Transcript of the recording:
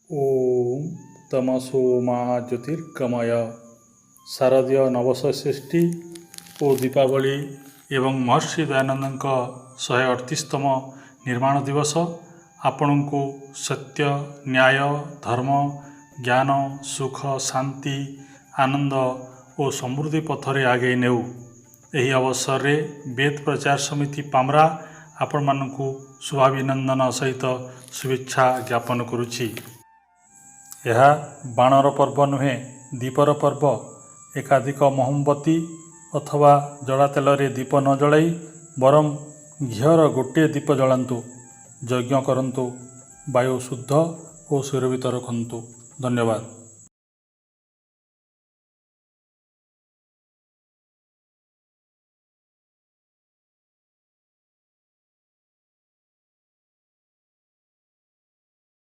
ଓମ୍ ତମସୋ ମା ଜ୍ୟୋତିର୍ଗମୟ। ଶାରଦୀୟ ନବଷଷ୍ଠୀ ଓ ଦୀପାବଳି ଏବଂ ମହର୍ଷି ଦୟାନନ୍ଦଙ୍କ 138ତମ ନିର୍ବାଣ ଦିବସ ଆପଣଙ୍କୁ ସତ୍ୟ, ନ୍ୟାୟ, ଧର୍ମ, ଜ୍ଞାନ, ସୁଖ, ଶାନ୍ତି, ଆନନ୍ଦ ଓ ସମୃଦ୍ଧି ପଥରେ ଆଗେଇ ନେଉ। ଏହି ଅବସରରେ ବେଦ ପ୍ରଚାର ସମିତି ପାମରା ଆପଣମାନଙ୍କୁ ଶୁଭାଭିନନ୍ଦନ ସହିତ ଶୁଭେଚ୍ଛା ଜ୍ଞାପନ କରୁଛି। ଏହା ବାଣର ପର୍ବ ନୁହେଁ, ଦୀପର ପର୍ବ। ଏକାଧିକ ମହମବତୀ ଅଥବା ଜଡ଼ା ତେଲରେ ଦୀପ ନ ଜଳାଇ ବରଂ ଘିଅର ଗୋଟିଏ ଦୀପ ଜଳାନ୍ତୁ, ଯଜ୍ଞ କରନ୍ତୁ, ବାୟୁ ଶୁଦ୍ଧ ଓ ସୁରଭିତ ରଖନ୍ତୁ। ଧନ୍ୟବାଦ।